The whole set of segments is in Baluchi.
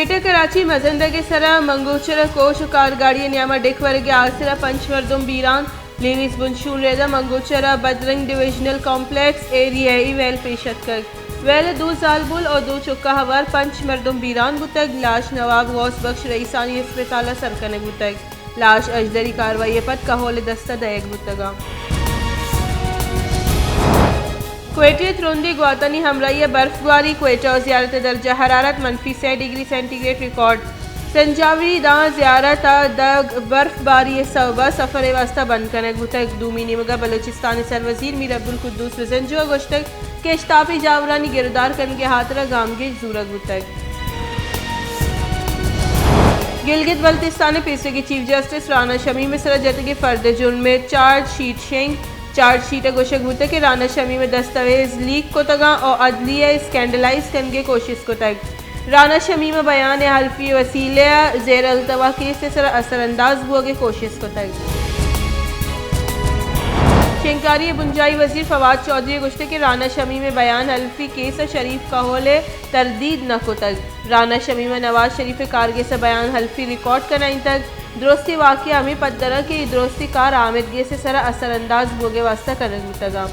گریٹر کراچی مزندگ ءِ سرا منگوچر ءَ کوچ ءُ کارگاڑی ءِ نیام ءَ ڈیک ورگ ءِ آسرا پنچ مردم بیران۔ لیویز بنشون ریدا منگوچر ءِ بدرنگ ڈویژنل کمپلیکس ایریا ءَ اے ویل پیش اتکگ۔ ویل ءَ دو زالبول ءُ دو چک ءَ ہوار پنچ مردم بیران بوتگ۔ لاش نواب غوث بخش رئیسانی ہسپتال ءَ سر کنگ بوتگ۔ لاش اژدری کاروائی ءَ پد کہول ءِ دست ءَ دئیگ بوتگ اَنت۔ کوئٹہ ءَ ترندیں گواتانی ہمراہی ءَ برف باری، کوئٹہ ءُ زیارت ءِ درجہ حرارت منفی سے ڈگری سینٹی گریڈ ریکارڈ۔ سنجاوی داں زیارت ءَ دگ برف باری ءِ سوب ءَ سفر ءِ واستہ بند کنگ بوتگ۔ دومی نیمگ ءَ بلوچستان ءِ سروزیر میر عبدالقدوس بزنجو ءَ گوشتگ کہ اشتاپی جاورانی گرودار کنگ ءِ ہاترا گامگیج زورگ بوتگ۔ گلگت بلتستان ءِ پیسریگیں چیف جسٹس رانا شمیم ءِ سرا جتگیں فرد ءِ جرم ءِ چارج شیٹ شنگ۔ چارج شیٹ ءَ گوشگ بوتگ کہ رانا شمیم ءَ دستاویز لیک کتگ اَنت ءُ عدلیہ ءَ اسکینڈلائز کنگ ءِ کوشست کتگ۔ رانا شمیم ءِ بیان ءِ حلفی وسیلہ ءَ زیر التوا کیس ءِ سرا اثر انداز بوگ ءِ کوشست کتگ۔ شنگکاری ءِ بنجاہی وزیر فواد چوہدری ءَ گوشتگ کہ رانا شمیم ءِ بیان حلفی کیس ءَ شریف کہول ءَ تردید نہ کتگ۔ رانا شمیم ءَ نواز شریف ءِ کارگس ءِ بیان حلفی ریکارڈ کنائینتگ۔ درستیں واقعہ ہمے پدر اَنت کہ اے درستیں کار آمید گیس ءِ سرا اثر انداز بوگ ءِ واستہ کنگ بوتگ اَنت۔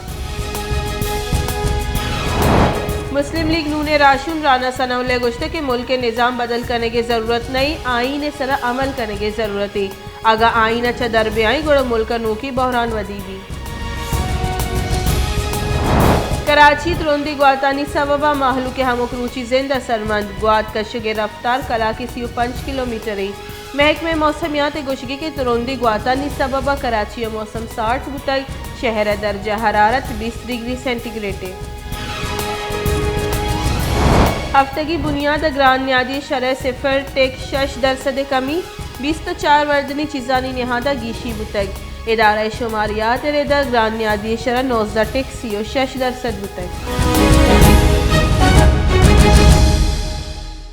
مسلم لیگ نون ءِ راہشون رانا ثناء اللہ ءَ گوشتگ کہ ملک ءِ نظام بدل کنگ ءِ ضرورت نہ اِنت، آئین ءِ سرا عمل کنگ ءِ ضرورت اِنت۔ اگاں آئین ءَ چہ در بیائیں گڑا ملک ءَ نوکیں بحران ودی بیت۔ کراچی، ترندیں گواتانی سبب ءَ مہلوک ءِ ہمک روچی زند اثرمند، گوات کشگ ءِ رفتار کلاک ءَ سی ءُ پنچ کلومیٹر اِنت۔ محکمہ موسمیات ءِ گوشگ اِنت کہ ترندیں گواتانی سبب ءَ کراچی ءِ موسم سارت بوتگ، شہر ءِ درجہ حرارت بیست ڈگری سینٹی گریڈ اِنت۔ ہفتگی بنیاد ءَ گران نیادی ءِ شرح ءَ صفر ٹک شش درسد ءِ کمی، بیست ءُ چار وردنی چیزانی نہاد ءَ گیشی بوتگ۔ ادارہ ءِ شماریات ءِ رد ءَ گران نیادی ءِ شرح نوزدہ ٹک سی ءُ شش درسد بوتگ۔